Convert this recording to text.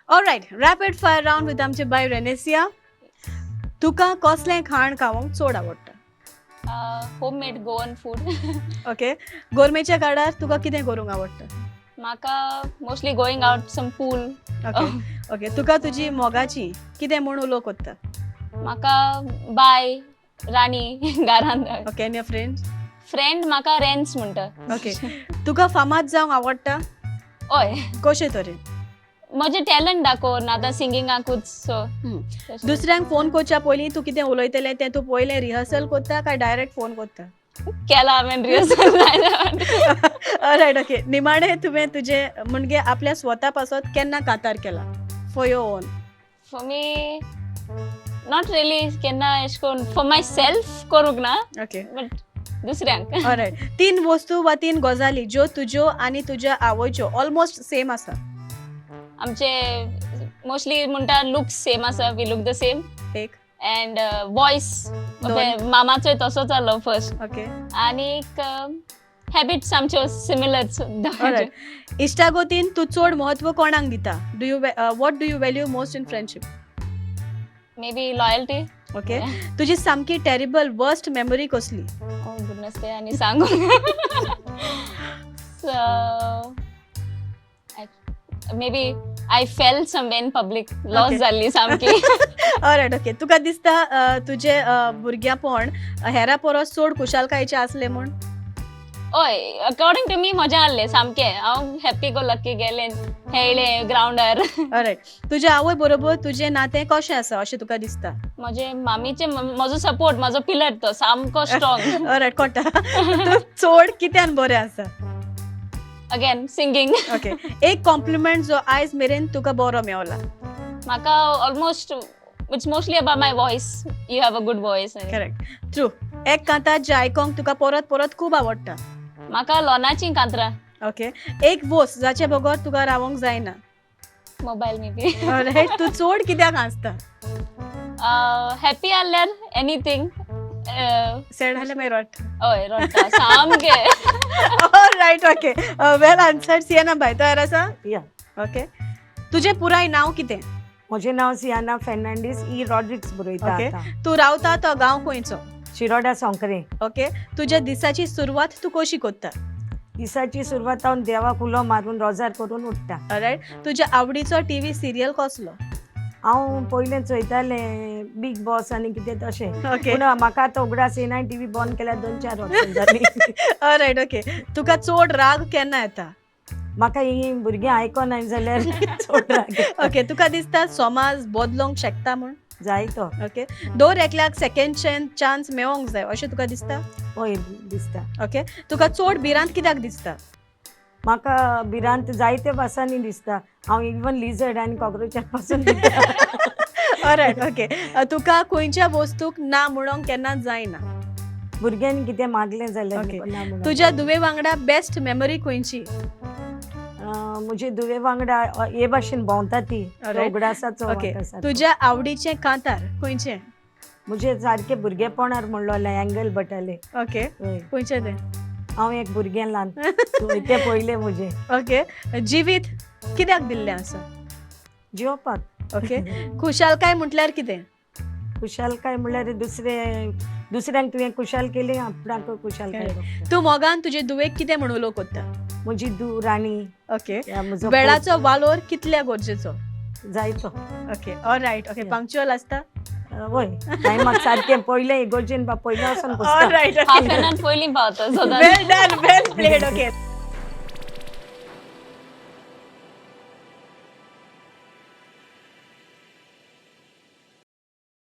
Alright, rapid fire round with आमचे बाय रेनेसिया. तुका कसलें खाण खावंक चड आवडटा? Home made Goan food. Okay, गोरमेच्या काळार तुका कितें करूंक आवडटा? म्हाका mostly going out, some pool. Okay okay, तुका तुजी मोगाची कितें म्हूण उलो कोत्ता? म्हाका बाय, राणी घरान. ओके, आनी फ्रेंड? फ्रेंड म्हाका रेन्स म्हणटा. ओके, तुका फामाद जावंक आवडटा? हय. कशे तरेन? म्हजें टॅलंट दाखोवन आतां सिंगिंगाकूच सो. दुसऱ्यांक फोन करच्या पयलीं तूं कितें उलयतलें तें तूं पयलें रिहर्सल कोत्ता काय डायरेक्ट फोन कोत्ता? केला हांवें रिहर्सल. रायट, ओके, निमाणें तुवें तुजें म्हणजे आपल्या स्वता पासत केन्ना कातार केला for your own? For me, not really केन्ना एशें करून फॉर my self करूंक ना. ओके. बट दुसऱ्यांक. ऑलरायट, तीन वस्तू वा तीन गजाली ज्यो तुज्यो आनी तुज्या आवयच्यो ऑलमोस्ट सेम आसा? आमचे मोस्टली म्हणटा लुक्स सेम आसा, we look the same. एक. And voice. दोन. मामाचोय तसोच आसलो फर्स्ट. ओके. आनीक हॅबिट्स आमच्यो सिमिलर. ऑलरायट, इश्टागोतीन तूं चड म्हत्व कोणाक दिता? Do you What do you value most in friendship? May be loyalty. Okay, तुजी सामकी टेरिबल वर्स्ट मेमरी कसली? ओ गुडनेस, ते आनी सांगू, so may be I fell some in public, loss जाल्ली सामकी. ऑलरायट, ओके, तुका दिसता तुजें भुरग्यापण हेरा परस चड खुशालकायेचें आसलें म्हूण? हय, अकॉर्डिंग टू मी मजा आहले सामकें. हांव हॅप्पी गो लक्की गेलें, खेळ्ळें ग्रावंडार. ऑलरायट, तुज्या आवय बरोबर तुजें नातें कशें आसा अशें तुका दिसता? म्हजे मामीचे म्हजो सपोर्ट, म्हजो पिलर, तो सामको स्ट्रॉंग. ऑलरायट, कोटा तूं चड कित्यान बरें आसा? Again singing. Okay, एक कॉम्प्लिमेंट जो आयज मेरेन तुका बरो मेवला? म्हाका almost, it's mostly about my voice, you have a good voice. Correct, true. एक कांतार जें आयकोंक तुका परत परत खूब आवडटा? म्हाका लोनाची कांतरां. ओके, एक वस्त जाचे बगर तुका रावंक जायना? Mobile may be. ऑलरायट, तूं चड कित्याक हांसता? हॅप्पी आहल्यार एनीथींग. सॅड जाल्यार मागीर रडटा? हय, रडटा सामकें. Alright, okay, well answer. Siena बाय तयार आसा? या. ओके, तुजें पुराय नांव कितें? म्हजें नांव सियाना फेर्नांडीस ई रॉड्रिक्स बरयता. आतां. तूं रावता तो गांव खंयचो? शिरोडा सोंकरे. ओके, तुज्या दिसाची सुरवात तूं कशी करता? दिसाची सुरवात हांव देवाक उलो मारून, रोजार करून उठ्ठा. ऑलरायट, तुज्या आवडीचो टीव्ही सिरियल कसलो? हांव पयलें चोयतालें बीग बॉस आनी कितें तशें. पूण म्हाका आतां उगडास येना, टीव्ही बंद केल्यार 2-4 वर्सां जालीं. ऑलरायट, ओके, तुका चड राग केन्ना येता? म्हाका ही भुरगीं आयकोनाय जाल्यार चड राग येता. ओके, तुका दिसता समाज बदलोंक शकता म्हूण? जायतो. ओके, दर एकल्याक सेकंड चान्स मेळोंक जाय अशें तुका दिसता? हय, दिसता. ओके, तुका चड भिरांत कित्याक दिसता? म्हाका भिरांत जायते भासांनी दिसता. हांव इवन लिजर्ड आनी कॉक्रोचा पासून भिता. ऑलरायट, ओके, तुका खंयच्या वस्तूक ना म्हणोंक केन्नाच जायना? भुरग्यांनी कितें मागलें जाल्यार ना म्हणूंक तुज्या जायना. धुवे वांगडा बेस्ट मेमरी खंयची? म्हजे धुवे वांगडा हे भाशेन भोंवता ती उगडासाचो म्हाका सारको. तुज्या आवडीचें कांतार खंयचें? म्हजे सारके भुरगेपणार म्हणलोलें एंगल भटाले. ओके. हय. खंयचें तें? हांव एक भुरगें ल्हान. हय, तें पयलें म्हजें. ओके, जिवीत कित्याक दिल्लें आसा? जिवपाक. ओके, खुशालकाय म्हटल्यार कितें? खुशालकाय म्हणल्यार दुसरे दुसऱ्यांक तुवें खुशाल केली, आपणाक खुशालकाय भोगता. तूं मोगान तुजे धुवेक कितें म्हूण उलो कोत्ता? म्हजी धूव राणी. या म्हजो वेळाचो वालोर कितल्या गरजेचो? पूत जायतो. Okay, all right, okay. पांक्चुअल आसता? वय, टायमाक सारकें पयलें इगोर्जेन बा पयलें वचोन बसता. ऑलरायट. हाफ एन आवर पयलीं पावता सदांच. Well done, well played, okay.